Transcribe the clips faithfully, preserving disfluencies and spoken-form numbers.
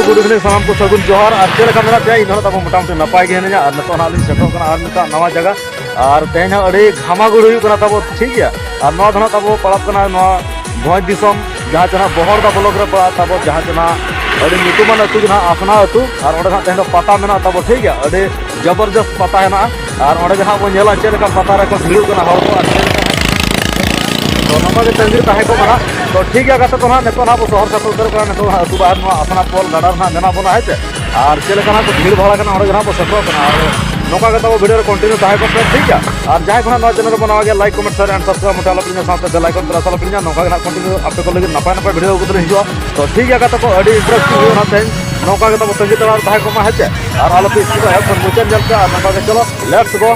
Good evening, ᱥᱟᱱᱟᱢ ᱠᱚ ᱥᱟᱹᱜᱩᱱ ᱡᱚᱦᱟᱨ᱾ ᱟᱨ ᱪᱮᱫ ᱞᱮᱠᱟ ᱢᱮᱱᱟᱜ ᱯᱮᱭᱟ? ᱤᱧ ᱫᱚ ᱱᱟᱜ ᱛᱟᱵᱚ ᱢᱚᱴᱟᱢᱩᱴᱤ ᱱᱟᱯᱟᱭ ᱜᱮ ᱦᱤᱱᱟᱹᱧᱟ᱾ ᱟᱨ ᱱᱤᱛᱚᱜ ᱱᱟᱜ ᱞᱤᱧ ᱥᱮᱴᱮᱨᱚᱜ ᱠᱟᱱᱟ ᱟᱨ ᱢᱤᱫᱴᱟᱝ ᱱᱟᱣᱟ ᱡᱟᱭᱜᱟ᱾ ᱟᱨ ᱛᱮᱦᱮᱧ ᱦᱚᱸ ᱟᱹᱰᱤ ᱜᱷᱟᱢᱟᱜᱩᱲ ᱦᱩᱭᱩᱜ ᱠᱟᱱᱟ ᱛᱟᱵᱚ, ᱴᱷᱤᱠ ᱜᱮᱭᱟ᱾ ᱟᱨ ᱱᱚᱣᱟ ᱫᱚ ᱱᱟᱜ ᱛᱟᱵᱚ ᱯᱟᱲᱟᱜ ᱠᱟᱱᱟ ᱱᱚᱣᱟ ᱵᱷᱚᱸᱡᱽ ᱫᱤᱥᱚᱢ, ᱡᱟᱦᱟᱸ ᱪᱮ ᱱᱟᱜ ᱵᱚᱦᱚᱲᱫᱟ ᱵᱞᱚᱠ ᱨᱮ ᱯᱟᱲᱟᱜ ᱛᱟᱵᱚ, ᱡᱟᱦᱟᱸ ᱪᱮ ᱱᱟᱜ ᱟᱹᱰᱤ ᱧᱩᱛᱩᱢᱟᱱ ᱟᱹᱛᱩ ᱜᱮ ᱱᱟᱜ ᱟᱥᱱᱟ ᱟᱹᱛᱩ᱾ ᱟᱨ ᱚᱸᱰᱮ ᱱᱟᱜ ᱛᱮᱦᱮᱧ ᱫᱚ ᱯᱟᱛᱟ ᱢᱮᱱᱟᱜ ᱛᱟᱵᱚ, ᱴᱷᱤᱠ ᱜᱮᱭᱟ᱾ ᱟᱹᱰᱤ ᱡᱚᱵᱚᱨᱡᱚᱥᱛ ᱯᱟᱛᱟ ᱦᱮᱱᱟᱜᱼᱟ᱾ ᱟᱨ ᱚᱸᱰᱮ ᱜᱮ ᱦᱟᱸᱜ ᱵᱚᱱ ᱧᱮᱞᱟ ᱪᱮᱫ ᱞᱮᱠᱟ ᱯᱟᱛᱟ ᱨᱮᱠᱚ ᱵᱷᱤᱲᱚᱜ ᱠᱟᱱᱟ ᱦᱚᱲ ᱠᱚ, ᱟᱨ ᱪᱮᱫ ᱞᱮᱠᱟ ᱦᱟᱸᱜ᱾ ᱛᱚ ᱱᱚᱝᱠᱟ ᱜᱮ ᱛᱟᱺᱜᱤ ᱛᱟᱦᱮᱸ ᱠᱚᱜ ᱠᱟᱱᱟ᱾ ᱛᱚ ᱴᱷᱤᱠ ᱜᱮᱭᱟ ᱜᱟᱛᱮ ᱠᱚ, ᱱᱟᱦᱟᱜ ᱱᱤᱛᱚᱜ ᱱᱟᱦᱟᱜ ᱵᱚ ᱥᱚᱦᱚᱨ ᱥᱮᱴᱮᱨ ᱩᱛᱟᱹᱨ ᱠᱟᱱᱟ᱾ ᱱᱤᱛᱚᱜ ᱱᱟᱦᱟᱜ ᱟᱹᱛᱩ ᱵᱟᱦᱟᱨ ᱱᱚᱣᱟ ᱟᱥᱱᱟ ᱯᱳᱞ ᱜᱟᱰᱟ ᱨᱮ ᱱᱟᱦᱟᱜ ᱢᱮᱱᱟᱜ ᱵᱚᱱᱟ, ᱦᱮᱸ ᱪᱮ? ᱟᱨ ᱪᱮᱫ ᱞᱮᱠᱟ ᱱᱟᱦᱟᱜ ᱠᱚ ᱵᱷᱤᱲ ᱵᱷᱟᱲ ᱠᱟᱱᱟ, ᱚᱸᱰᱮ ᱜᱮ ᱱᱟᱦᱟᱜ ᱵᱚ ᱥᱮᱴᱮᱨᱚᱜ ᱠᱟᱱᱟ᱾ ᱟᱨ ᱱᱚᱝᱠᱟ ᱜᱮ ᱛᱟᱵᱚ ᱵᱷᱤᱰᱤᱭᱳ ᱨᱮ ᱠᱚᱱᱴᱤᱱᱤᱭᱩ ᱛᱟᱦᱮᱸ ᱠᱚᱜ ᱯᱮ, ᱴᱷᱤᱠ ᱜᱮᱭᱟ? ᱟᱨ ᱡᱟᱦᱟᱸᱭ ᱠᱚ ᱱᱟᱦᱟᱜ ᱱᱚᱣᱟ ᱪᱮᱱᱮᱞ ᱨᱮᱵᱚᱱ ᱱᱟᱣᱟ ᱜᱮᱭᱟ, like, comment, share and subscribe ᱢᱚᱴᱮ ᱟᱞᱚ ᱯᱮ ᱦᱤᱲᱤᱧᱟ, ᱥᱟᱶᱛᱮ ᱵᱮᱞ ᱟᱭᱠᱚᱱ ᱯᱨᱮᱥ ᱟᱞᱚ ᱯᱮ ᱦᱤᱲᱤᱧᱟ᱾ ᱱᱚᱝᱠᱟ ᱜᱮ ᱱᱟᱦᱟᱜ ᱠᱚᱱᱴᱤᱱᱤᱭᱩ ᱟᱯᱮ ᱠᱚ ᱞᱟᱹᱜᱤᱫ ᱱᱟᱯᱟᱭ ᱱᱟᱯᱟᱭ ᱵᱷᱤᱰᱤᱭᱳ ᱟᱹᱜᱩ ᱠᱟᱛᱮ ᱞᱮ ᱦᱤᱡᱩᱜᱼᱟ᱾ ᱛᱚ ᱴᱷᱤᱠ ᱜᱮᱭᱟ ᱜᱟᱛᱮ ᱠᱚ, ᱟᱹᱰᱤ ᱤᱱᱴᱟᱨᱮᱥᱴᱤᱝ ᱦᱩᱭᱩᱜᱼᱟ ᱱᱟᱦᱟᱜ ᱛᱮᱦᱮᱧ᱾ ᱱᱚᱝᱠᱟ ᱜᱮ ᱛᱟᱵᱚ ᱛᱟᱺᱜᱤ ᱛᱟᱲᱟᱜ ᱨᱮ ᱛᱟᱦᱮᱸ ᱠᱚᱜ ᱢᱟ, ᱦᱮᱸ ᱪᱮ? ᱟᱨ ᱟᱞᱚ ᱯᱮ skip ᱟ, ᱮᱠᱫᱚᱢ ᱢᱩᱪᱟᱹᱫ ᱧᱮᱞ ᱯᱮ᱾ ᱟᱨ ᱱᱚᱝᱠᱟ ᱜᱮ ᱪᱚᱞᱚ, let's go᱾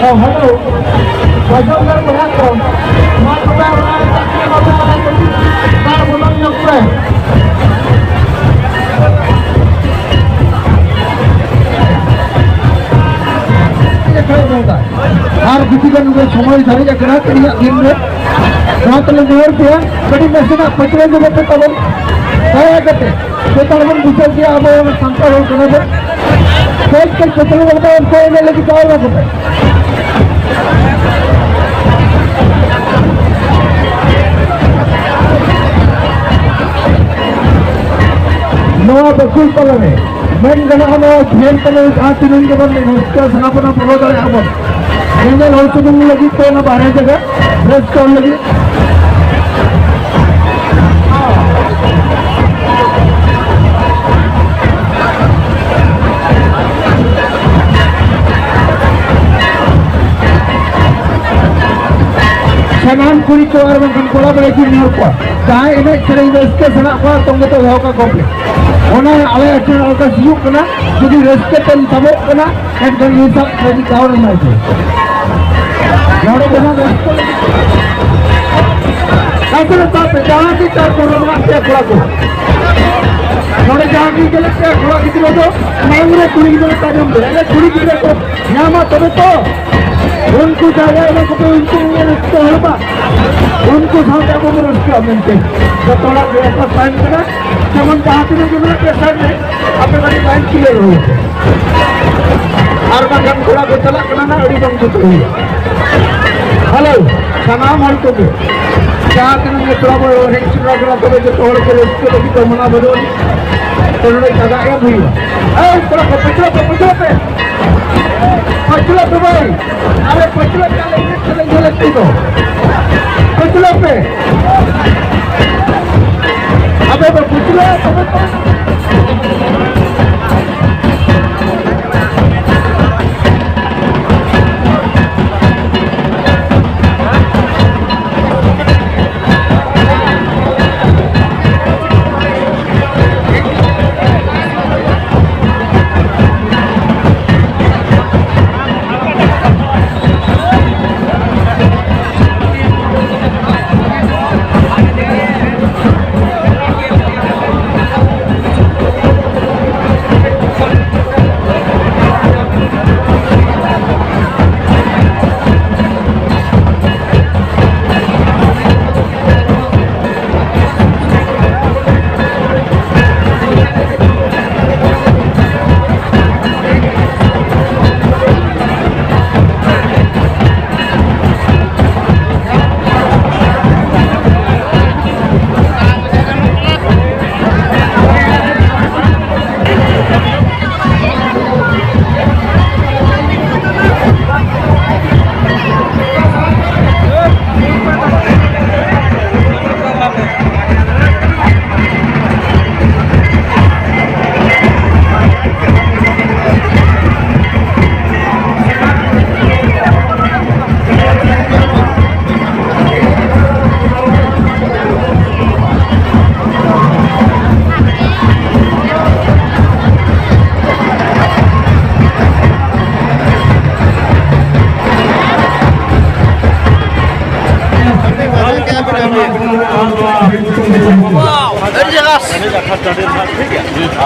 ᱦᱮᱞᱳ, ᱵᱟᱡᱚᱱ ᱜᱟᱲ ᱵᱚᱭᱦᱟ ᱠᱚ, ᱢᱟ ᱛᱚᱵᱮ ᱚᱱᱟ ᱨᱮ ᱪᱟᱹᱠᱨᱤ ᱵᱟᱹᱠᱨᱤ ᱠᱟᱛᱮ ᱠᱟᱹᱴᱤᱡ ᱫᱟᱜ ᱵᱚᱫᱚᱞ ᱧᱚᱜ ᱯᱮ᱾ ᱟᱨ ᱡᱩᱫᱤ ᱜᱟᱱ ᱜᱮ ᱥᱚᱢᱚᱭ ᱥᱟᱨᱮᱡ ᱟᱠᱟᱱᱟ ᱛᱮᱦᱮᱧᱟᱜ ᱫᱤᱱ ᱨᱮ, ᱱᱚᱣᱟ ᱛᱮᱞᱮ ᱱᱮᱦᱚᱨ ᱯᱮᱭᱟ, ᱠᱟᱹᱴᱤᱡ ᱱᱟᱥᱮᱱᱟᱜ ᱯᱟᱹᱪᱨᱟᱹ ᱧᱚᱜᱚᱜ ᱯᱮ ᱛᱟᱵᱚᱱ, ᱫᱟᱭᱟ ᱠᱟᱛᱮ᱾ ᱡᱚᱛᱚ ᱦᱚᱲ ᱵᱚᱱ ᱵᱩᱡᱷᱟᱹᱣ ᱜᱮᱭᱟ, ᱟᱵᱚ ᱥᱟᱱᱛᱟᱲ ᱦᱚᱲ ᱠᱟᱱᱟ ᱵᱚᱱ᱾ ᱠᱟᱹᱡ ᱠᱟᱹᱡ ᱯᱟᱹᱪᱷᱞᱟᱹ ᱠᱟᱛᱮ ᱩᱱᱠᱩ ᱮᱱᱮᱡ ᱞᱟᱹᱜᱤᱫ ᱫᱟᱣ ᱮᱢᱟ ᱠᱚᱯᱮ᱾ ᱱᱚᱣᱟ ᱵᱟᱹᱠᱩᱞ ᱛᱟᱞᱟ ᱨᱮ ᱢᱮᱱ ᱜᱟᱱᱚᱜᱼᱟ, ᱱᱚᱣᱟ ᱠᱷᱮᱞ ᱛᱟᱞᱟ ᱨᱮ ᱡᱟᱦᱟᱸ ᱛᱤᱱᱟᱹᱜ ᱜᱮᱵᱚᱱ ᱨᱟᱹᱥᱠᱟᱹ ᱥᱟᱱᱟ ᱵᱚᱱᱟ, ᱵᱚᱞᱚ ᱫᱟᱲᱮᱭᱟᱜᱼᱟ ᱵᱚᱱ᱾ ᱧᱮᱧᱮᱞ ᱦᱚᱲ ᱥᱩᱢᱩᱝ ᱞᱟᱹᱜᱤᱫ ᱛᱮ ᱚᱱᱟ ᱵᱟᱦᱨᱮ ᱡᱟᱭᱜᱟ ᱨᱟᱹᱥᱠᱟᱹ ᱞᱟᱹᱜᱤᱫ᱾ ᱥᱟᱱᱟᱢ ᱠᱩᱲᱤ ᱠᱚ ᱟᱨ ᱵᱟᱝᱠᱷᱟᱱ ᱠᱚᱲᱟ ᱵᱟᱹᱲᱮ ᱠᱚ ᱧᱮᱞ ᱠᱚᱣᱟ, ᱡᱟᱦᱟᱸᱭ ᱮᱱᱮᱡ ᱥᱮᱨᱮᱧ ᱨᱟᱹᱥᱠᱟᱹ ᱥᱟᱱᱟ ᱠᱚᱣᱟ, ᱛᱚᱸᱜᱮ ᱛᱚ ᱫᱚᱦᱚ ᱠᱟᱠᱚ ᱯᱮ᱾ ᱚᱱᱟ ᱟᱞᱮ ᱟᱹᱛᱩ ᱨᱮ ᱚᱠᱟ ᱦᱩᱭᱩᱜ ᱠᱟᱱᱟ, ᱡᱩᱫᱤ ᱨᱟᱹᱥᱠᱟᱹ ᱛᱮᱢ ᱥᱟᱵᱚᱜ ᱠᱟᱱᱟ, ᱮᱱᱠᱷᱟᱱ ᱱᱤᱭᱟᱹ ᱥᱟᱞ ᱠᱷᱟᱹᱞᱤ ᱠᱟᱣ ᱨᱮ ᱮᱢᱟᱭ ᱯᱮ᱾ ᱱᱚᱰᱮ ᱡᱟᱦᱟᱸ ᱨᱟᱹᱥᱠᱟᱹ ᱞᱟᱹᱜᱤᱫ ᱟᱥᱚᱞᱮ ᱥᱟᱵ ᱯᱮ, ᱡᱟᱦᱟᱸ ᱜᱮ ᱪᱟᱨ ᱠᱚᱲᱟ ᱢᱮᱱᱟᱜ ᱯᱮᱭᱟ ᱠᱚᱲᱟ ᱠᱚ, ᱱᱚᱰᱮ ᱡᱟᱦᱟᱸ ᱜᱮ ᱧᱮᱞᱮᱫ ᱯᱮᱭᱟ ᱠᱚᱲᱟ ᱜᱤᱫᱽᱨᱟᱹ ᱫᱚ, ᱢᱟᱲᱟᱝ ᱨᱮ ᱠᱩᱲᱤ ᱜᱤᱫᱽᱨᱟᱹ ᱛᱟᱭᱱᱚᱢ ᱨᱮ, ᱟᱞᱮ ᱠᱩᱲᱤ ᱜᱤᱫᱽᱨᱟᱹ ᱠᱚ ᱧᱟᱢᱟ ᱛᱚᱵᱮ ᱛᱚ᱾ ᱩᱱᱠᱩ ᱡᱟᱭᱜᱟ ᱨᱮ ᱠᱚ ᱩᱱᱠᱩ ᱨᱟᱹᱥᱠᱟᱹ ᱦᱚᱲ ᱢᱟ, ᱩᱱᱠᱩ ᱥᱟᱶᱛᱮ ᱟᱵᱚ ᱵᱚᱱ ᱨᱟᱹᱥᱠᱟᱹᱜᱼᱟ ᱢᱮᱱᱛᱮ ᱡᱚᱛᱚ ᱦᱚᱲᱟᱜ ᱵᱮᱵᱚᱥᱛᱷᱟ ᱛᱟᱦᱮᱱ ᱠᱟᱱᱟ᱾ ᱡᱮᱢᱚᱱ ᱡᱟᱦᱟᱸ ᱛᱤᱱᱟᱹᱜ ᱜᱮ ᱢᱮᱱᱟᱜ ᱯᱮᱭᱟ ᱥᱟᱭᱤᱰ ᱨᱮ, ᱟᱯᱮ ᱠᱟᱹᱴᱤᱡ ᱞᱟᱭᱤᱱ ᱠᱞᱤᱭᱟᱨ ᱦᱩᱭᱩᱜᱼᱟ᱾ ᱟᱨ ᱵᱟᱝᱠᱷᱟᱱ ᱠᱚᱲᱟ ᱠᱚ ᱪᱟᱞᱟᱜ ᱠᱟᱱᱟ ᱱᱟᱜ, ᱟᱹᱰᱤ ᱵᱟᱝ ᱡᱩᱛ ᱦᱩᱭᱩᱜᱼᱟ᱾ ᱦᱮᱞᱳ, ᱥᱟᱱᱟᱢ ᱦᱚᱲ ᱠᱚᱜᱮ, ᱡᱟᱦᱟᱸ ᱛᱤᱱᱟᱹᱜ ᱜᱮ ᱠᱚᱲᱟ ᱠᱚ ᱦᱮᱡ ᱥᱮᱴᱮᱨ ᱟᱠᱟᱱᱟ, ᱛᱚᱵᱮ ᱡᱚᱛᱚ ᱦᱚᱲ ᱜᱮ ᱨᱟᱹᱥᱠᱟᱹ ᱞᱟᱹᱜᱤᱫ ᱫᱚ ᱢᱟᱱᱟᱣ ᱵᱟᱹᱱᱩᱜ ᱟᱹᱱᱤᱡ᱾ ᱛᱚ ᱱᱚᱰᱮ ᱡᱟᱭᱜᱟ ᱮᱢ ᱦᱩᱭᱩᱜᱼᱟ᱾ ᱮᱭ ᱠᱚᱲᱟ ᱠᱚ, ᱯᱟᱹᱪᱷᱞᱟᱹ ᱯᱮ, ᱯᱟᱹᱪᱷᱞᱟᱹ ᱯᱮ᱾ ᱯᱟᱹᱪᱷᱞᱟᱹ ᱯᱮ ᱵᱷᱟᱹᱭ, ᱟᱨᱮ ᱯᱟᱹᱪᱷᱞᱟᱹ ᱯᱮ, ᱟᱞᱮ ᱮᱱᱮᱡ ᱥᱮᱨᱮᱧ ᱧᱮᱞᱮᱫ ᱯᱮ ᱫᱚ᱾ ᱯᱟᱹᱪᱷᱞᱟᱹ ᱯᱮ᱾ ᱟᱯᱮ ᱫᱚ ᱯᱟᱹᱪᱷᱞᱟᱹ ᱛᱚᱵᱮ ᱛᱚ᱾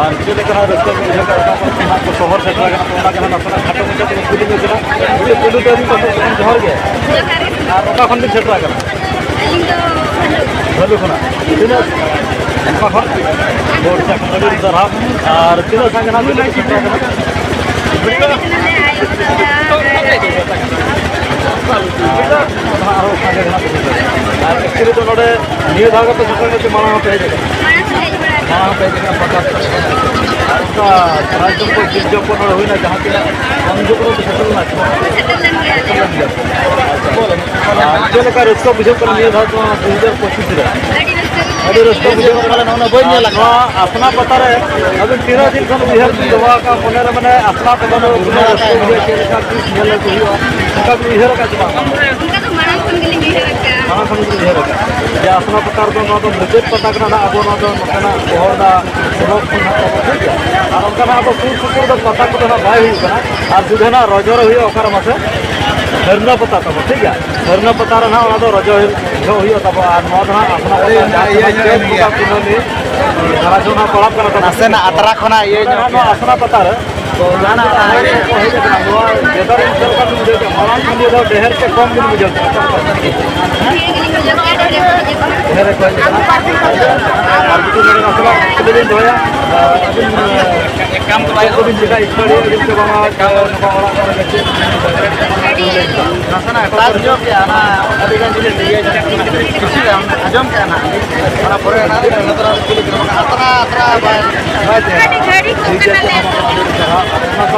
ᱟᱨ ᱪᱮᱫ ᱞᱮᱠᱟᱱᱟᱜ ᱨᱟᱹᱥᱠᱟᱹ ᱵᱤᱱ ᱵᱩᱡᱷᱟᱹᱣ ᱠᱮᱫᱟ? ᱚᱠᱟ ᱠᱚᱨᱮ ᱠᱷᱚᱱᱟᱜ ᱠᱚ ᱥᱚᱦᱚᱨ ᱥᱮᱴᱮᱨ ᱟᱠᱟᱱᱟ, ᱚᱱᱟ ᱠᱚ ᱱᱟᱥᱮᱱᱟᱜ ᱠᱷᱟᱴᱚ ᱢᱟᱪᱷᱟ ᱛᱮᱵᱚᱱ ᱠᱩᱞᱤ ᱧᱚᱜ ᱠᱮᱫᱟ᱾ ᱯᱩᱭᱞᱩ ᱛᱮ ᱟᱹᱵᱤᱱ ᱯᱟᱥᱮᱡ ᱡᱚᱦᱟᱨ ᱜᱮ᱾ ᱡᱚᱦᱟᱨ ᱜᱮ᱾ ᱟᱨ ᱚᱠᱟ ᱠᱷᱚᱱ ᱵᱤᱱ ᱥᱮᱴᱮᱨ ᱟᱠᱟᱱᱟ? ᱟᱹᱞᱤᱧ ᱫᱚ ᱵᱷᱟᱹᱞᱩ᱾ ᱵᱷᱟᱹᱞᱩ ᱠᱷᱚᱱᱟᱜ᱾ ᱛᱤᱱᱟᱹᱜ? ᱚᱠᱟ ᱠᱷᱚᱱ? ᱵᱚᱨᱪᱟ ᱠᱷᱚᱱ᱾ ᱟᱹᱰᱤ ᱥᱟᱨᱦᱟᱣ᱾ ᱟᱨ ᱛᱤᱱᱟᱹᱜ ᱥᱟᱸᱜᱮ ᱱᱟᱜ ᱵᱤᱱ ᱥᱮᱴᱮᱨ ᱟᱠᱟᱱᱟ? ᱟᱞᱮ ᱟᱭᱳ, ᱫᱟᱫᱟ, ᱟᱨ ᱟᱨᱦᱚᱸ ᱥᱟᱸᱜᱮ ᱜᱮ ᱱᱟᱜ ᱠᱚ ᱥᱮᱴᱮᱨ ᱟᱠᱟᱱᱟ᱾ ᱟᱨ actually ᱫᱚ ᱱᱚᱰᱮ ᱱᱤᱭᱟᱹ ᱫᱷᱟᱣ ᱜᱮᱯᱮ ᱥᱮᱴᱮᱨ ᱠᱟᱱᱟ ᱥᱮ ᱢᱟᱲᱟᱝ ᱦᱚᱸᱯᱮ ᱦᱮᱡ ᱟᱠᱟᱱᱟ? ᱢᱟᱲᱟᱝ ᱦᱚᱸ ᱦᱮᱡ ᱵᱟᱲᱟ ᱟᱠᱟᱱᱟ᱾ ᱢᱟᱲᱟᱝ ᱦᱚᱸᱯᱮ ᱦᱮᱡ ᱟᱠᱟᱱᱟ, ᱯᱟᱛᱟ ᱥᱮᱴᱮᱨ ᱟᱠᱟᱱᱟ᱾ ᱟᱨ ᱚᱱᱠᱟ ᱯᱨᱟᱭ ᱡᱚᱱ ᱠᱚ ᱡᱤᱞ ᱡᱚᱢ ᱠᱚ ᱱᱚᱰᱮ ᱦᱩᱭᱱᱟ, ᱡᱟᱦᱟᱸ ᱛᱤᱱᱟᱹᱜ ᱠᱚᱢ ᱡᱚᱢ ᱠᱚ ᱥᱮᱴᱮᱨ ᱞᱮᱱᱟ ᱥᱮ ᱵᱟᱝ? ᱥᱮᱴᱮᱨ ᱞᱮᱱ ᱜᱮᱭᱟ᱾ ᱥᱮᱴᱮᱨ ᱞᱮᱱ ᱜᱮᱭᱟ᱾ ᱟᱨ ᱪᱮᱫ ᱞᱮᱠᱟ ᱨᱟᱹᱥᱠᱟᱹ ᱵᱩᱡᱷᱟᱹᱜ ᱠᱟᱱᱟ ᱱᱤᱭᱟᱹ ᱫᱷᱟᱣ ᱫᱚ ᱫᱩ ᱦᱟᱡᱟᱨ ᱯᱚᱸᱪᱤᱥ ᱨᱮ? ᱟᱹᱰᱤ ᱨᱟᱹᱥᱠᱟᱹ ᱵᱩᱡᱷᱟᱹᱜ ᱠᱟᱱᱟ᱾ ᱯᱟᱞᱮᱱ ᱚᱱᱟ ᱵᱟᱹᱧ ᱧᱮᱞ ᱟᱠᱟᱫᱟ᱾ ᱱᱚᱣᱟ ᱟᱥᱱᱟ ᱯᱟᱛᱟ ᱨᱮ ᱟᱹᱵᱤᱱ ᱛᱤᱱᱟᱹᱜ ᱫᱤᱱ ᱠᱷᱚᱱ ᱩᱭᱦᱟᱹᱨ ᱵᱤᱱ ᱫᱚᱦᱚ ᱟᱠᱟᱫᱼᱟ ᱢᱚᱱᱮ ᱨᱮ, ᱢᱟᱱᱮ ᱟᱥᱱᱟ ᱯᱟᱛᱟ ᱨᱮ ᱩᱭᱦᱟᱹᱨ ᱪᱮᱫ ᱞᱮᱠᱟ ᱛᱤᱥ ᱧᱮᱞ ᱟᱹᱜᱩ ᱦᱩᱭᱩᱜᱼᱟ, ᱚᱱᱠᱟ ᱵᱤᱱ ᱩᱭᱦᱟᱹᱨ ᱟᱠᱟᱫ ᱥᱮ ᱵᱟᱝ? ᱚᱱᱠᱟ ᱫᱚ ᱢᱟᱲᱟᱝ ᱠᱷᱚᱱ ᱜᱮᱞᱤᱧ ᱩᱭᱦᱟᱹᱨ ᱟᱠᱟᱫᱼᱟ᱾ ᱢᱟᱲᱟᱝ ᱠᱷᱚᱱ ᱜᱮᱞᱤᱧ ᱩᱭᱦᱟᱹᱨ ᱟᱠᱟᱫᱼᱟ ᱡᱮ ᱟᱥᱱᱟ ᱯᱟᱛᱟ ᱨᱮᱫᱚ ᱱᱚᱣᱟ ᱫᱚ ᱢᱩᱪᱟᱹᱫ ᱯᱟᱛᱟ ᱠᱟᱱᱟ ᱱᱟᱦᱟᱜ, ᱟᱵᱚ ᱱᱚᱣᱟ ᱫᱚ ᱱᱚᱝᱠᱟᱱᱟᱜ ᱵᱚᱦᱚᱲ ᱫᱟ ᱥᱚᱲᱚᱠ ᱠᱚ ᱱᱟᱦᱟᱜ ᱛᱟᱵᱚ, ᱴᱷᱤᱠ ᱜᱮᱭᱟ᱾ ᱟᱨ ᱚᱱᱠᱟ ᱱᱟᱦᱟᱜ ᱟᱵᱚ ᱥᱩᱨ ᱥᱩᱯᱩᱨ ᱫᱚ ᱯᱟᱛᱟ ᱠᱚᱫᱚ ᱱᱟᱦᱟᱜ ᱵᱟᱭ ᱦᱩᱭᱩᱜ ᱠᱟᱱᱟ᱾ ᱟᱨ ᱥᱩᱫᱷᱟᱹ ᱱᱟᱦᱟᱜ ᱨᱚᱡᱚ ᱨᱮ ᱦᱩᱭᱩᱜᱼᱟ, ᱚᱠᱟᱨᱮ ᱢᱟᱥᱮ? ᱦᱟᱹᱨᱱᱟᱹ ᱯᱟᱛᱟ ᱛᱟᱵᱚ, ᱴᱷᱤᱠ ᱜᱮᱭᱟ᱾ ᱦᱟᱹᱨᱱᱟᱹ ᱯᱟᱛᱟ ᱨᱮ ᱱᱟᱦᱟᱜ ᱚᱱᱟ ᱫᱚ ᱨᱚᱡᱚ ᱦᱤᱞ-, ᱡᱚᱦᱚᱜ ᱦᱩᱭᱩᱜᱼᱟ ᱛᱟᱵᱚ᱾ ᱟᱨ ᱱᱚᱣᱟ ᱫᱚ ᱱᱟᱦᱟᱜ ᱟᱥᱱᱟ ᱯᱟᱛᱟ, ᱤᱭᱟᱹ ᱡᱟᱦᱟᱸ ᱧᱚᱜ ᱪᱟᱹᱛ ᱮᱱ ᱵᱚᱸᱜᱟ ᱜᱮᱭᱟ᱾ ᱠᱩᱱᱟᱹᱢᱤ, ᱫᱟᱨᱟ ᱡᱚᱦᱚᱜ ᱱᱟᱦᱟᱜ ᱯᱟᱲᱟᱜ ᱠᱟᱱᱟ ᱛᱟᱵᱚ᱾ ᱱᱟᱥᱮᱱᱟᱜ ᱟᱛᱨᱟ ᱠᱷᱚᱱᱟᱜ ᱤᱭᱟᱹ ᱱᱚᱰᱮ ᱧᱚᱜ ᱱᱟᱦᱟᱜ ᱱᱚᱣᱟ ᱜᱮᱭᱟ᱾ ᱟᱥᱱᱟ ᱯᱟᱛᱟ ᱨᱮ ᱛᱚ ᱡᱟᱦᱟᱱᱟᱜ ᱟᱭᱳ ᱠᱚ ᱦᱮᱡ ᱟᱠᱟᱱᱟ, ᱱᱚᱣᱟ weather ᱪᱮᱫ ᱞᱮᱠᱟ ᱵᱤᱱ ᱵᱩᱡᱷᱟᱹᱣ ᱠᱮᱫᱟ? ᱢᱟᱲᱟᱝ ᱠᱷᱚᱱ ᱱᱤᱭᱟᱹ ᱫᱷᱟᱣ ᱰᱷᱮᱨ ᱥᱮ ᱠᱚᱢ ᱵᱤᱱ ᱵᱩᱡᱷᱟᱹᱣ ᱠᱮᱫᱟ? ᱰᱷᱮᱨ ᱜᱮᱞᱤᱧ ᱵᱩᱡᱷᱟᱹᱣ ᱠᱮᱫᱟ, ᱰᱷᱮᱨ ᱜᱮ ᱵᱩᱡᱷᱟᱹᱣ ᱠᱮᱫᱟ᱾ ᱰᱷᱮᱨ ᱜᱮ ᱠᱚ ᱦᱮᱡ ᱟᱠᱟᱱᱟ᱾ ᱟᱨ ᱡᱩᱫᱤ ᱱᱚᱰᱮ ᱱᱟᱥᱮᱱᱟᱜ ᱠᱩᱠᱞᱤ ᱞᱤᱧ ᱫᱚᱦᱚᱭᱟ, ᱟᱹᱵᱤᱱ ᱪᱮᱫ ᱠᱚᱵᱤᱱ ᱪᱮᱠᱟ ᱤᱥᱴᱟᱰᱤ ᱟᱹᱵᱤᱱ ᱥᱮ ᱵᱟᱝᱟ? ᱱᱚᱝᱠᱟ ᱚᱲᱟᱜ ᱠᱚᱨᱮ ᱜᱮ ᱪᱮᱫ? ᱱᱟᱥᱮᱱᱟᱜ touch ᱧᱚᱜ ᱜᱮᱭᱟ, ᱚᱱᱟ ᱟᱹᱰᱤ ᱜᱟᱱ ᱡᱤᱱᱤᱥ ᱤᱭᱟᱹ ᱧᱚᱜ ᱠᱟᱱᱟ᱾ ᱠᱩᱥᱤ ᱞᱮ ᱟᱸᱡᱚᱢ ᱠᱮᱜᱼᱟ ᱱᱟᱦᱟᱜ᱾ ᱚᱱᱟ ᱯᱚᱨᱮ ᱱᱟᱦᱟᱜ ᱞᱮ ᱱᱚᱛᱮ ᱨᱮ ᱠᱩᱞᱤ ᱠᱮᱫᱟ, ᱵᱟᱠᱷᱟᱱ ᱟᱛᱨᱟ, ᱟᱛᱨᱟ ᱵᱟᱭ, ᱵᱟᱭ ᱛᱟᱦᱮᱸ ᱠᱟᱱᱟ᱾ ᱴᱷᱤᱠ ᱜᱮᱭᱟ, ᱟᱹᱰᱤ ᱜᱷᱟᱹᱲᱤᱡ ᱠᱚ ᱠᱟᱱᱟ ᱞᱮ᱾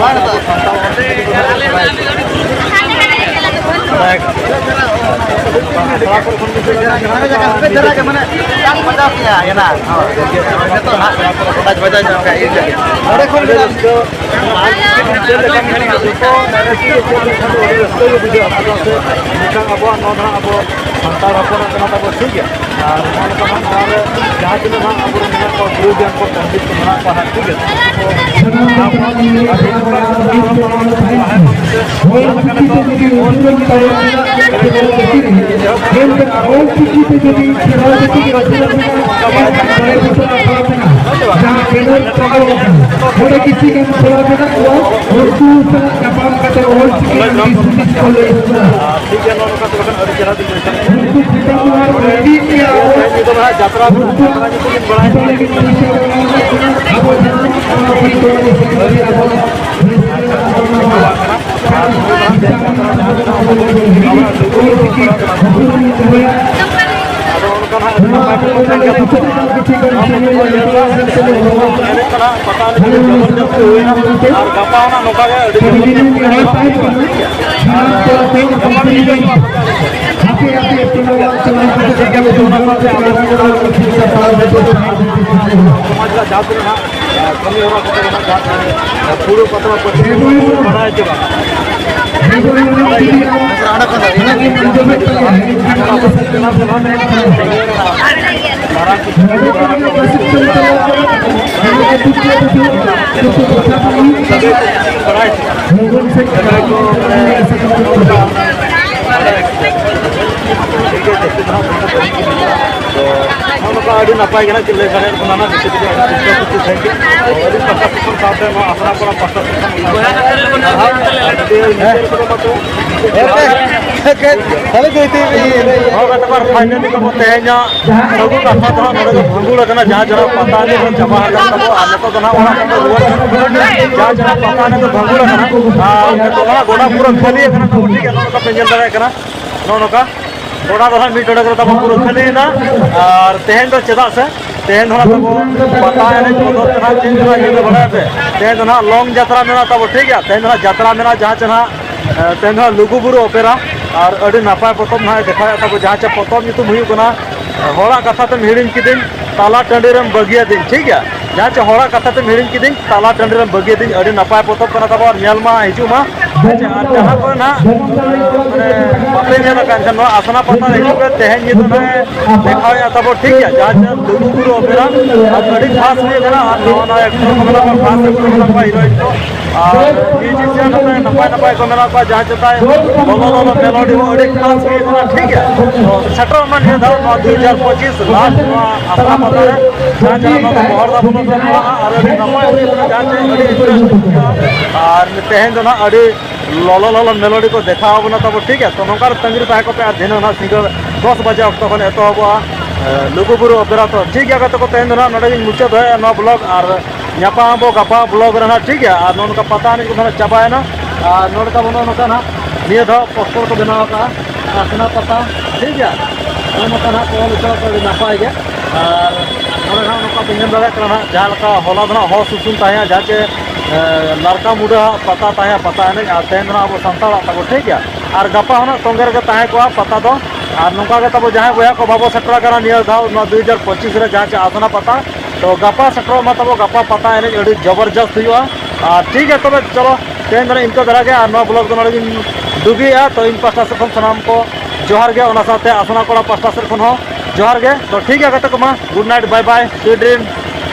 ᱵᱟᱝ ᱱᱤᱛᱚᱜ ᱥᱟᱱᱛᱟᱲ ᱦᱚᱲ ᱛᱮ ᱡᱩᱫᱤ ᱠᱚ ᱨᱚᱲ ᱠᱷᱟᱱ, ᱟᱥᱲᱟ ᱠᱚᱨᱮ ᱠᱷᱚᱱ ᱜᱮ ᱪᱮᱫ ᱞᱮᱠᱟ ᱢᱮᱱᱟᱜ ᱠᱚᱣᱟ? ᱢᱟᱱᱮ ᱵᱟᱡᱟᱣ ᱠᱮᱜᱼᱟ, ᱮᱱᱟ᱾ ᱦᱳᱭ, ᱱᱤᱛᱚᱜ ᱱᱟᱦᱟᱜ ᱵᱟᱡᱟᱣ ᱧᱚᱜ ᱠᱟᱜ ᱤᱧ᱾ ᱱᱚᱰᱮ ᱠᱷᱚᱱ ᱜᱮ ᱨᱟᱹᱥᱠᱟᱹ᱾ ᱟᱨ ᱪᱮᱫ ᱞᱮᱠᱟ ᱢᱮᱱᱟᱜᱼᱟ? ᱡᱚᱛᱚ ᱮᱱᱮᱡ ᱥᱮᱨᱮᱧ ᱪᱮᱫ ᱞᱮᱠᱷᱟᱱ ᱫᱚ ᱟᱹᱰᱤ ᱨᱟᱹᱥᱠᱟᱹ ᱜᱮ ᱵᱩᱡᱷᱟᱹᱜᱼᱟ᱾ ᱪᱮᱫᱟᱜ ᱥᱮ ᱢᱤᱫᱴᱟᱝ ᱟᱵᱚᱣᱟᱜ ᱱᱚᱣᱟ ᱫᱚ ᱦᱟᱸᱜ ᱟᱵᱚ ᱥᱟᱱᱛᱟᱲ ᱦᱚᱯᱚᱱᱟᱜ ᱠᱟᱱᱟ ᱛᱟᱵᱚ, ᱴᱷᱤᱠ ᱜᱮᱭᱟ᱾ ᱟᱨ ᱱᱚᱣᱟ ᱞᱮᱠᱟ ᱦᱟᱸᱜ ᱱᱚᱣᱟ ᱨᱮ ᱡᱟᱦᱟᱸ ᱛᱤᱱᱟᱹᱜ ᱦᱟᱸᱜ ᱟᱵᱚᱨᱮᱱ ᱢᱮᱱᱟᱜ ᱠᱚᱣᱟ, ᱜᱩᱨᱩ ᱜᱮᱭᱟᱱ ᱠᱚ ᱯᱚᱱᱰᱤᱛ ᱠᱚ ᱢᱮᱱᱟᱜ ᱠᱚᱣᱟ ᱦᱟᱸᱜ, ᱴᱷᱤᱠ ᱜᱮᱭᱟ᱾ ᱛᱟᱦᱮᱸ ᱠᱚᱜ ᱢᱮᱱᱛᱮ ᱡᱟᱦᱟᱸ ᱞᱮᱠᱟ ᱱᱤᱛᱚᱜ ᱚᱞ ᱪᱤᱠᱤ ᱛᱮ ᱧᱮᱞ ᱯᱮ, ᱚᱞ ᱪᱤᱠᱤ ᱛᱮ ᱡᱩᱫᱤ ᱥᱮᱨᱣᱟ ᱡᱟᱹᱛᱤ ᱜᱮ ᱟᱹᱥᱩᱞᱚᱜ ᱢᱮᱱᱟᱜ, ᱮᱱᱠᱷᱟᱱ ᱢᱚᱬᱮ ᱵᱚᱪᱷᱚᱨ ᱟᱠᱷᱲᱟ ᱢᱮᱱᱟᱜ, ᱡᱟᱦᱟᱸ ᱵᱮᱱᱟᱨ ᱪᱟᱸᱫᱳ ᱟᱠᱟᱱᱟ, ᱚᱸᱰᱮ ᱠᱤᱪᱷᱤ ᱜᱟᱱ ᱠᱚᱲᱟ ᱢᱮᱱᱟᱜ ᱠᱚᱣᱟ, ᱩᱱᱠᱩ ᱥᱟᱞᱟᱜ ᱧᱟᱯᱟᱢ ᱠᱟᱛᱮ ᱚᱞ ᱪᱤᱠᱤ ᱨᱮᱱᱟᱜ ᱫᱤᱥ ᱦᱩᱫᱤᱥ ᱠᱚ ᱞᱟᱹᱭ ᱥᱚᱫᱚᱨᱟ᱾ ᱴᱷᱤᱠ ᱜᱮᱭᱟ, ᱱᱚᱜᱼᱚ ᱱᱚᱝᱠᱟ ᱛᱚᱵᱮ ᱠᱷᱟᱱ ᱟᱹᱰᱤ ᱪᱮᱦᱨᱟ ᱵᱤᱱ ᱞᱟᱹᱭ ᱠᱮᱫᱟ᱾ ᱩᱱᱠᱩ ᱯᱷᱤᱛᱟ ᱢᱟᱦᱟᱨ ᱞᱟᱹᱜᱤᱫ ᱜᱮ ᱟᱵᱚ ᱱᱤᱭᱟᱹ ᱫᱚ ᱱᱟᱦᱟᱜ ᱡᱟᱛᱨᱟ ᱩᱱᱠᱩ ᱚᱱᱟ ᱧᱩᱛᱩᱢ ᱵᱤᱱ ᱵᱟᱲᱟᱭ ᱯᱷᱤᱛᱟ ᱞᱟᱹᱜᱤᱫ ᱯᱚᱭᱥᱟ ᱵᱟᱝ ᱞᱟᱜᱟᱜ ᱠᱟᱱᱟ᱾ ᱟᱵᱚ ᱡᱟᱦᱟᱸ ᱱᱚᱣᱟ ᱠᱩᱲᱤ ᱠᱚᱲᱟ ᱠᱚ ᱥᱮᱸᱫᱽᱨᱟ ᱟᱵᱚ ᱟᱨ ᱱᱚᱣᱟ ᱫᱚ ᱱᱟᱦᱟᱜ ᱡᱟᱛᱨᱟ ᱨᱮᱱᱟᱜ ᱟᱵᱚ ᱫᱚ ᱦᱤᱲᱤᱧ ᱚᱞ ᱪᱤᱠᱤ ᱩᱯᱨᱩᱢ ᱫᱚᱦᱚᱭᱟ᱾ ᱟᱫᱚ ᱚᱱᱠᱟ ᱱᱟᱦᱟᱜ ᱟᱹᱰᱤ ᱱᱟᱯᱟᱭ ᱯᱚᱨᱚᱵᱽ ᱠᱟᱱ ᱜᱮᱭᱟ ᱛᱟᱵᱚ᱾ ᱱᱚᱣᱟ ᱢᱚᱛᱚ ᱧᱮᱞ ᱠᱟᱱᱟ, ᱯᱟᱛᱟ ᱮᱱᱮᱡ ᱟᱹᱰᱤ ᱡᱚᱵᱚᱨᱫᱚᱥᱛᱤ ᱦᱩᱭᱱᱟ᱾ ᱟᱨ ᱜᱟᱯᱟ ᱦᱚᱸ ᱱᱟᱦᱟᱜ ᱱᱚᱝᱠᱟ ᱜᱮ ᱟᱹᱰᱤ ᱡᱚᱵᱚᱨᱫᱚᱥᱛᱤ ᱦᱩᱭᱩᱜᱼᱟ᱾ ᱟᱨ ᱜᱟᱯᱟ ᱱᱟᱦᱟᱜ ᱱᱤᱛᱚᱜ ᱫᱚ ᱱᱟᱦᱟᱜ ᱯᱮ ᱟᱹᱰᱤ ᱡᱚᱵᱚᱨᱫᱚᱥᱛᱤ ᱦᱩᱭᱩᱜᱼᱟ᱾ ᱟᱨ ᱜᱟᱯᱟ ᱱᱟᱦᱟᱜ ᱱᱤᱛᱚᱜ ᱫᱚ ᱱᱟᱦᱟᱜ ᱯᱮ ᱟᱹᱰᱤ ᱡᱚᱵᱚᱨᱫᱚᱥᱛᱤ ᱦᱩᱭᱩᱜᱼᱟ᱾ ᱥᱚᱢᱟᱡᱽ ᱨᱮᱭᱟᱜ ᱡᱟᱦᱟᱸ ᱛᱤᱱᱟᱹᱜ ᱱᱟᱦᱟᱜ ᱠᱟᱹᱢᱤ ᱦᱚᱨᱟ ᱠᱚ ᱛᱟᱵᱚᱱᱟ, ᱡᱟᱦᱟᱸ ᱯᱩᱨᱟᱹ ᱯᱟᱛᱲᱟ ᱯᱟᱹᱴᱤ ᱵᱚᱱ ᱵᱟᱲᱟᱭ ᱦᱚᱪᱚ ᱠᱚᱣᱟ᱾ ᱢᱟᱨᱟᱝ ᱠᱤᱪᱷᱩ ᱢᱟᱨᱟᱝ ᱠᱚ ᱵᱟᱲᱟᱭ ᱦᱚᱪᱚ ᱠᱚᱣᱟ᱾ ᱴᱷᱤᱠ ᱟᱪᱷᱮ, ᱱᱚᱜᱼᱚ ᱱᱚᱝᱠᱟ ᱟᱹᱰᱤ ᱱᱟᱯᱟᱭ ᱜᱮ ᱱᱟᱜ ᱪᱮᱫ ᱞᱟᱹᱭ ᱥᱟᱰᱮᱭᱮᱫ ᱵᱚᱱᱟ ᱱᱟᱜ, ᱠᱤᱪᱷᱩ ᱠᱤᱪᱷᱩ ᱟᱹᱰᱤ ᱥᱩᱠ ᱥᱟᱱᱛᱤ, ᱟᱹᱰᱤ ᱯᱟᱥᱟ ᱯᱟᱥᱟ ᱥᱟᱶᱛᱮ ᱱᱚᱣᱟ ᱟᱥᱲᱟ ᱯᱟᱲᱟ ᱯᱟᱥᱴᱟ ᱥᱮᱫ ᱠᱷᱚᱱ ᱟᱨ ᱦᱟᱸᱜ ᱟᱹᱰᱤ ᱱᱤᱛᱚᱜ ᱫᱚ ᱢᱟᱛᱚ ᱦᱚᱸ, ᱜᱟᱛᱮ ᱠᱚ, ᱯᱷᱟᱭᱱᱟᱞᱤ ᱛᱟᱵᱚ ᱛᱮᱦᱮᱧᱟᱜ ᱥᱟᱹᱜᱩᱱ ᱟᱥᱲᱟ ᱫᱚ ᱦᱟᱸᱜ ᱱᱚᱰᱮ ᱫᱚ ᱵᱷᱟᱸᱜᱩᱲ ᱟᱠᱟᱱᱟ, ᱡᱟᱦᱟᱸ ᱡᱟᱦᱟᱸ ᱯᱟᱛᱟ ᱮᱱᱮᱡ ᱦᱚᱸ ᱪᱟᱵᱟ ᱟᱠᱟᱱ ᱛᱟᱵᱚ, ᱟᱨ ᱱᱤᱛᱚᱜ ᱫᱚ ᱱᱟᱜ ᱚᱲᱟᱜ ᱠᱷᱚᱱ ᱫᱚ ᱨᱩᱣᱟᱹᱲ ᱜᱟᱱᱚᱜ ᱠᱟᱱᱟ᱾ ᱡᱟᱦᱟᱸ ᱡᱟᱦᱟᱸ ᱯᱟᱛᱟ ᱮᱱᱮᱡ ᱫᱚ ᱵᱷᱟᱸᱜᱩᱲ ᱟᱠᱟᱱᱟ, ᱟᱨ ᱱᱤᱛᱚᱜ ᱫᱚ ᱱᱟᱜ ᱜᱚᱰᱟ ᱯᱩᱨᱟᱹ ᱠᱷᱟᱹᱞᱤ ᱟᱠᱟᱱᱟ ᱛᱟᱵᱚ, ᱴᱷᱤᱠ ᱜᱮᱭᱟ, ᱱᱚᱜᱼᱚ ᱱᱚᱝᱠᱟ ᱯᱮ ᱧᱮᱞ ᱫᱟᱲᱮᱭᱟᱜ ᱠᱟᱱᱟ᱾ ᱱᱚᱜᱼᱚ ᱱᱚᱝᱠᱟ ᱜᱚᱰᱟ ᱫᱚ ᱦᱟᱸᱜ ᱢᱤᱫ ᱰᱚᱸᱰᱮᱠ ᱨᱮ ᱛᱟᱵᱚ ᱯᱩᱨᱟᱹ ᱠᱷᱟᱹᱞᱤᱭᱮᱱᱟ᱾ ᱟᱨ ᱛᱮᱦᱮᱧ ᱫᱚ ᱪᱮᱫᱟᱜ ᱥᱮ ᱛᱮᱦᱮᱧ ᱫᱚ ᱦᱟᱸᱜ ᱛᱟᱵᱚ ᱯᱟᱛᱟ ᱮᱱᱮᱡ ᱵᱚᱫᱚᱞ ᱛᱮ ᱦᱟᱸᱜ ᱪᱮᱫ ᱠᱟᱱᱟ ᱧᱤᱫᱟᱹ ᱵᱮᱲᱟ ᱛᱮ, ᱛᱮᱦᱮᱧ ᱫᱚ ᱦᱟᱸᱜ ᱞᱚᱝ ᱡᱟᱛᱨᱟ ᱢᱮᱱᱟᱜ ᱛᱟᱵᱚ, ᱴᱷᱤᱠ ᱜᱮᱭᱟ᱾ ᱛᱮᱦᱮᱧ ᱫᱚ ᱦᱟᱸᱜ ᱡᱟᱛᱨᱟ ᱢᱮᱱᱟᱜᱼᱟ, ᱡᱟᱦᱟᱸ ᱪᱮ ᱦᱟᱸᱜ, ᱮ, ᱛᱮᱦᱮᱧ ᱫᱚ ᱦᱟᱸᱜ ᱞᱩᱜᱩᱵᱩᱨᱩ ᱚᱯᱮᱨᱟ᱾ ᱟᱨ ᱟᱹᱰᱤ ᱱᱟᱯᱟᱭ ᱯᱚᱛᱚᱵ ᱱᱟᱦᱟᱜ ᱮ ᱫᱮᱠᱷᱟᱣᱮᱫ ᱛᱟᱵᱚ, ᱡᱟᱦᱟᱸ ᱪᱮ ᱯᱚᱛᱚᱵ ᱧᱩᱛᱩᱢ ᱦᱩᱭᱩᱜ ᱠᱟᱱᱟ ᱦᱚᱲᱟᱜ ᱠᱟᱛᱷᱟ ᱛᱮᱢ ᱦᱤᱲᱤᱧ ᱠᱤᱫᱤᱧ, ᱛᱟᱞᱟ ᱴᱟᱺᱰᱤ ᱨᱮᱢ ᱵᱟᱹᱜᱤᱭᱟᱫᱤᱧ, ᱴᱷᱤᱠ ᱜᱮᱭᱟ᱾ ᱡᱟᱦᱟᱸ ᱪᱮ ᱦᱚᱲᱟᱜ ᱠᱟᱛᱷᱟ ᱛᱮᱢ ᱦᱤᱲᱤᱧ ᱠᱤᱫᱤᱧ, ᱛᱟᱞᱟ ᱴᱟᱺᱰᱤ ᱨᱮᱢ ᱵᱟᱹᱜᱤᱭᱟᱫᱤᱧ, ᱟᱹᱰᱤ ᱱᱟᱯᱟᱭ ᱯᱚᱛᱚᱵ ᱠᱟᱱᱟ ᱛᱟᱵᱚ, ᱟᱨ ᱧᱮᱞ ᱢᱟ ᱦᱤᱡᱩᱜ ᱢᱟ᱾ ᱟᱪᱪᱷᱟ, ᱟᱨ ᱡᱟᱦᱟᱸ ᱠᱚᱨᱮ ᱱᱟᱦᱟᱜ, ᱢᱟᱱᱮ, ᱵᱟᱯᱮ ᱧᱮᱞ ᱟᱠᱟᱫ ᱠᱷᱟᱱ, ᱱᱚᱣᱟ ᱟᱥᱱᱟ ᱯᱟᱛᱟ ᱨᱮ ᱦᱤᱡᱩᱜ ᱯᱮ, ᱛᱮᱦᱮᱧ ᱧᱤᱫᱟᱹ ᱱᱟᱦᱟᱜ ᱮ ᱫᱮᱠᱷᱟᱣᱮᱫᱼᱟ ᱛᱟᱵᱚ, ᱴᱷᱤᱠ ᱜᱮᱭᱟ, ᱡᱟᱦᱟᱸ ᱡᱟᱦᱟᱸ ᱞᱩᱜᱩᱵᱩᱨᱩ ᱚᱯᱮᱨᱟ, ᱟᱨ ᱟᱹᱰᱤ ᱠᱷᱟᱥ ᱦᱩᱭ ᱟᱠᱟᱱᱟ, ᱟᱨ ᱱᱟᱣᱟ ᱱᱟᱣᱟ ᱮᱠᱴᱚᱨ ᱠᱚ ᱢᱮᱱᱟᱜ ᱠᱚᱣᱟ, ᱠᱷᱟᱥ ᱮᱠᱴᱚᱨ ᱢᱮᱱᱟᱜ ᱠᱚᱣᱟ, ᱦᱤᱨᱳᱭᱤᱱ ᱠᱚ᱾ ᱟᱨ musician ᱦᱚᱸ ᱱᱟᱯᱟᱭ ᱱᱟᱯᱟᱭ ᱠᱚ ᱢᱮᱱᱟᱜ ᱠᱚᱣᱟ, ᱡᱟᱦᱟᱸ ᱪᱮᱛᱟᱱ ᱞᱚᱞᱚ ᱞᱚᱞᱚ melody ᱦᱚᱸ ᱟᱹᱰᱤ ᱠᱷᱟᱥ ᱜᱮ ᱠᱟᱱᱟ, ᱴᱷᱤᱠ ᱜᱮᱭᱟ᱾ ᱛᱚ ᱥᱮᱴᱮᱨᱚᱜ ᱢᱟ ᱱᱤᱭᱟᱹ ᱫᱷᱟᱣ ᱱᱚᱣᱟ ᱫᱩ ᱦᱟᱡᱟᱨ ᱯᱚᱸᱪᱤᱥ last ᱱᱚᱣᱟ ᱟᱥᱲᱟ ᱯᱟᱛᱟ ᱨᱮ, ᱡᱟᱦᱟᱸ ᱡᱟᱦᱟᱸ ᱱᱚᱣᱟ ᱵᱚᱦᱚᱲᱫᱟ ᱵᱚᱱ ᱥᱮᱴᱮᱨᱚᱜᱼᱟ ᱟᱨ ᱟᱹᱰᱤ ᱱᱟᱯᱟᱭ ᱦᱩᱭᱩᱜ ᱠᱟᱱᱟ, ᱡᱟᱦᱟᱸ ᱪᱮ ᱟᱹᱰᱤ interest ᱵᱩᱡᱷᱟᱹᱜᱼᱟ᱾ ᱟᱨ ᱛᱮᱦᱮᱧ ᱫᱚ ᱱᱟᱦᱟᱜ ᱟᱹᱰᱤ ᱞᱚᱞᱚ ᱞᱚᱞᱚ melody ᱠᱚ ᱫᱮᱠᱷᱟᱣ ᱟᱵᱚᱱᱟ ᱛᱟᱵᱚ, ᱴᱷᱤᱠ ᱜᱮᱭᱟ᱾ ᱛᱚ ᱱᱚᱝᱠᱟ ᱨᱮ ᱛᱟᱺᱜᱤ ᱨᱮ ᱛᱟᱦᱮᱸ ᱠᱚᱯᱮ, ᱟᱨ ᱫᱷᱤᱱᱟᱹᱝ ᱱᱟᱦᱟᱜ ᱥᱤᱸᱜᱟᱹᱲ ᱫᱚᱥ ᱵᱟᱡᱮ ᱚᱠᱛᱚ ᱠᱷᱚᱱ ᱮᱛᱚᱦᱚᱵᱚᱜᱼᱟ, ᱮ, ᱞᱩᱜᱩᱵᱩᱨᱩ opera᱾ ᱛᱚ ᱴᱷᱤᱠ ᱜᱮᱭᱟ ᱜᱟᱛᱮ ᱠᱚ, ᱛᱮᱦᱮᱧ ᱫᱚ ᱱᱟᱦᱟᱜ ᱱᱚᱰᱮ ᱜᱤᱧ ᱢᱩᱪᱟᱹᱫ ᱫᱚᱦᱚᱭᱟ ᱱᱚᱣᱟ vlog, ᱟᱨ ᱧᱟᱯᱟᱢ ᱟᱵᱚ ᱜᱟᱯᱟ vlog ᱨᱮ ᱱᱟᱦᱟᱜ, ᱴᱷᱤᱠ ᱜᱮᱭᱟ᱾ ᱟᱨ ᱱᱚᱜᱼᱚ ᱱᱚᱝᱠᱟ ᱯᱟᱛᱟ ᱮᱱᱮᱡ ᱠᱚᱫᱚ ᱱᱟᱦᱟᱜ ᱪᱟᱵᱟᱭᱮᱱᱟ, ᱟᱨ ᱱᱚᱰᱮ ᱛᱟᱵᱚᱱ ᱱᱚᱜᱼᱚ ᱱᱚᱝᱠᱟ ᱱᱟᱦᱟᱜ ᱱᱤᱭᱟᱹ ᱫᱷᱟᱣ poster ᱠᱚ ᱵᱮᱱᱟᱣ ᱟᱠᱟᱫᱼᱟ ᱟᱥᱱᱟ ᱯᱟᱛᱟ, ᱴᱷᱤᱠ ᱜᱮᱭᱟ᱾ ᱱᱚᱜᱼᱚ ᱱᱚᱝᱠᱟ ᱱᱟᱦᱟᱜ ᱠᱚ ᱚᱞ ᱦᱚᱪᱚ ᱟᱠᱟᱫ, ᱟᱹᱰᱤ ᱱᱟᱯᱟᱭ ᱜᱮ᱾ ᱟᱨ ᱱᱚᱰᱮ ᱱᱟᱦᱟᱜ ᱱᱚᱝᱠᱟ ᱯᱮ ᱧᱮᱞ ᱫᱟᱲᱮᱭᱟᱜ ᱠᱟᱱᱟ ᱱᱟᱦᱟᱜ, ᱡᱟᱦᱟᱸ ᱞᱮᱠᱟ ᱦᱚᱞᱟ ᱫᱚ ᱱᱟᱦᱟᱜ ᱦᱚᱲ ᱥᱩᱥᱩᱱ ᱛᱟᱦᱮᱸᱜᱼᱟ, ᱡᱟᱦᱟᱸ ᱪᱮ, ᱮ, ᱞᱟᱨᱠᱟ ᱢᱩᱰᱟᱹ ᱦᱟᱜ ᱯᱟᱛᱟ ᱛᱟᱦᱮᱸᱜᱼᱟ, ᱯᱟᱛᱟ ᱮᱱᱮᱡ, ᱟᱨ ᱛᱮᱦᱮᱧ ᱫᱚ ᱱᱟᱦᱟᱜ ᱟᱵᱚ ᱥᱟᱱᱛᱟᱲᱟᱜ ᱛᱟᱵᱚ, ᱴᱷᱤᱠ ᱜᱮᱭᱟ᱾ ᱟᱨ ᱜᱟᱯᱟ ᱦᱚᱸ ᱱᱟᱦᱟᱜ ᱛᱚᱸᱜᱮ ᱨᱮᱜᱮ ᱛᱟᱦᱮᱸ ᱠᱚᱜᱼᱟ ᱯᱟᱛᱟ ᱫᱚ᱾ ᱟᱨ ᱱᱚᱝᱠᱟ ᱜᱮ ᱛᱟᱵᱚ ᱡᱟᱦᱟᱸᱭ ᱵᱚᱭᱦᱟ ᱠᱚ ᱵᱟᱵᱚ ᱥᱮᱴᱮᱨ ᱟᱠᱟᱱᱟ ᱱᱤᱭᱟᱹ ᱫᱷᱟᱣ ᱱᱚᱣᱟ ᱫᱩ ᱦᱟᱡᱟᱨ ᱯᱚᱸᱪᱤᱥ ᱨᱮ ᱡᱟᱦᱟᱸ ᱪᱮ ᱟᱥᱱᱟ ᱯᱟᱛᱟ, ᱛᱚ ᱜᱟᱯᱟ ᱥᱮᱴᱮᱨᱚᱜ ᱢᱟ ᱛᱟᱵᱚ, ᱜᱟᱯᱟ ᱯᱟᱛᱟ ᱮᱱᱮᱡ ᱟᱹᱰᱤ ᱡᱚᱵᱚᱨᱡᱚᱥᱛ ᱦᱩᱭᱩᱜᱼᱟ᱾ ᱟᱨ ᱴᱷᱤᱠ ᱜᱮᱭᱟ, ᱛᱚᱵᱮ ᱪᱚᱞᱚ, ᱛᱮᱦᱮᱧ ᱫᱚ ᱱᱟᱦᱟᱜ ᱤᱱᱠᱟᱹ ᱫᱷᱟᱨᱟ ᱜᱮ, ᱟᱨ ᱱᱚᱣᱟ vlog ᱫᱚ ᱱᱚᱰᱮ ᱜᱤᱧ ᱰᱩᱜᱤᱭᱮᱫᱼᱟ᱾ ᱛᱚ ᱤᱧ ᱯᱟᱦᱴᱟ ᱥᱮᱫ ᱠᱷᱚᱱ ᱥᱟᱱᱟᱢ ᱠᱚ ᱡᱚᱦᱟᱨ ᱜᱮ, ᱚᱱᱟ ᱥᱟᱶᱛᱮ ᱟᱥᱱᱟ ᱠᱚᱲᱟ ᱯᱟᱦᱴᱟ ᱥᱮᱫ ᱠᱷᱚᱱ ᱦᱚᱸ ᱡᱚᱦᱟᱨ ᱜᱮ᱾ ᱛᱚ ᱴᱷᱤᱠ ᱜᱮᱭᱟ ᱜᱟᱛᱮ ᱠᱚ, ᱢᱟ good night, bye bye, sweet dream᱾